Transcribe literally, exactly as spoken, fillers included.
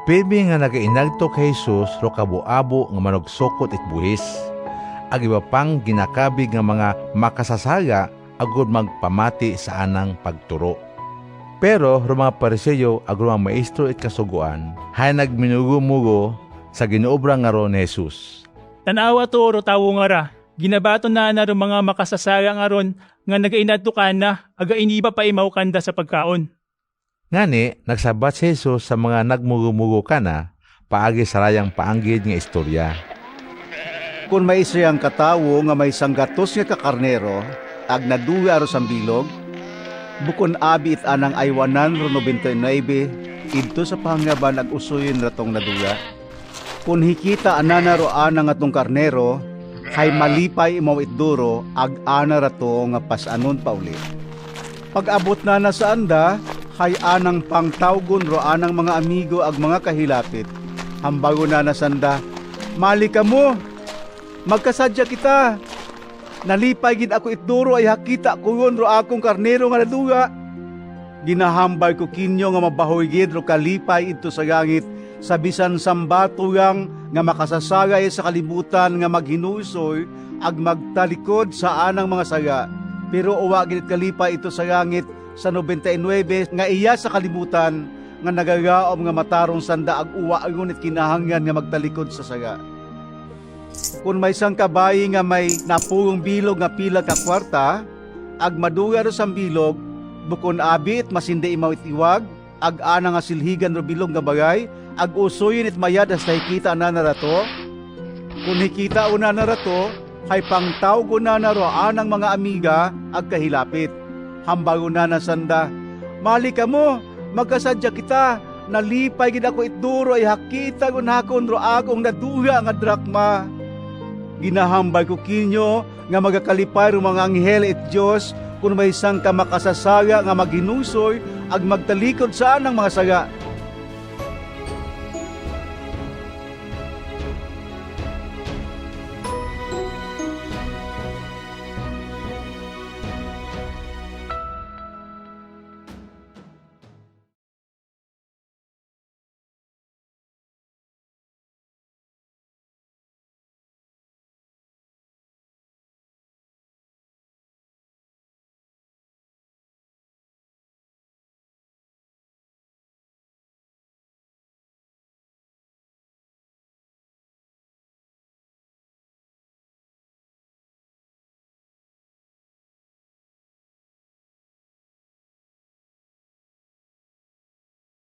Pirmi nga nagainagtok hi Jesus ro kabo-abo nga manugsukot it buhis, ag iba pang ginakabig nga mga makasasala agod magpamati sa anang pagturo. Pero ro mga Pariseo ag ro mga maestro it Kasugoan hay nagminugo-mugo sa ginoobra ngaro ni Jesus. Tan-awa to, ro tawo ngara, ginabaton nana ro mga makasasala ngaron nga nagainadto kana, aga iniba pa imaw kanda sa pagkaon. Ngani, nagsabat si Jesus sa mga nagmugo-mugo kana paagi sarayang paanggid nga istorya. Kon may isayang katawo nga may sanggatos nga kakarnero, ag naduya ro sambilog, bukon abi it anang aywanan ro nobenta y nuebe idto sa pahangyaban ag usoyon ra tong naduya? Kon hikita nana ro ana nga tong karnero, hay malipay imaw it duro ag ana ra to nga pas-anon pauli. Pag-abot nana sa anda, hay anang pangtawgon ro anang mga amigo ag mga kahilapit. Hambagon nana sanda, "Mali kamo! Magkasadya kita! Nalipay gid ako it duro ay hakita ko yon ro akong karnero nga naduya." Ginahambal ko kinyo nga mabahoy gid ro kalipay idto sa langit sa bisan sambato lang nga makasasala iya sa kalibutan nga maghinuysoy ag magtalikod sa anang mga sala, pero uwa gid it kalipay idto sa langit sa nobenta y nuebe nga iya sa kalibutan nga nagalaom nga matarong sanda ag uwaon it kinahanglan nga magtalikod sa sala. Kon may sangka bayi nga may napulong bilog nga pila ka kwarta, ag maduya ro sambilog, bukon abi it masindi imaw it iwag, ag ana nga silhigan ro bilog nga balay, ag usoyon it mayad hasta hikita nana ra to? Kon hikita nana ra to, hay pangtawgon nana ro anang mga amiga ag kahilapit. Hambagon nana sanda, "Mali kamo! Magkasadya kita! Nalipay gid ako it duro ay hakita ko nakon ro akong naduya nga drakma." Ginahambal ko kinyo nga magakalipay ro mga anghel it Dios kon may sangka makasasala nga maghinuysoy ag magtalikod sa anang mga sala,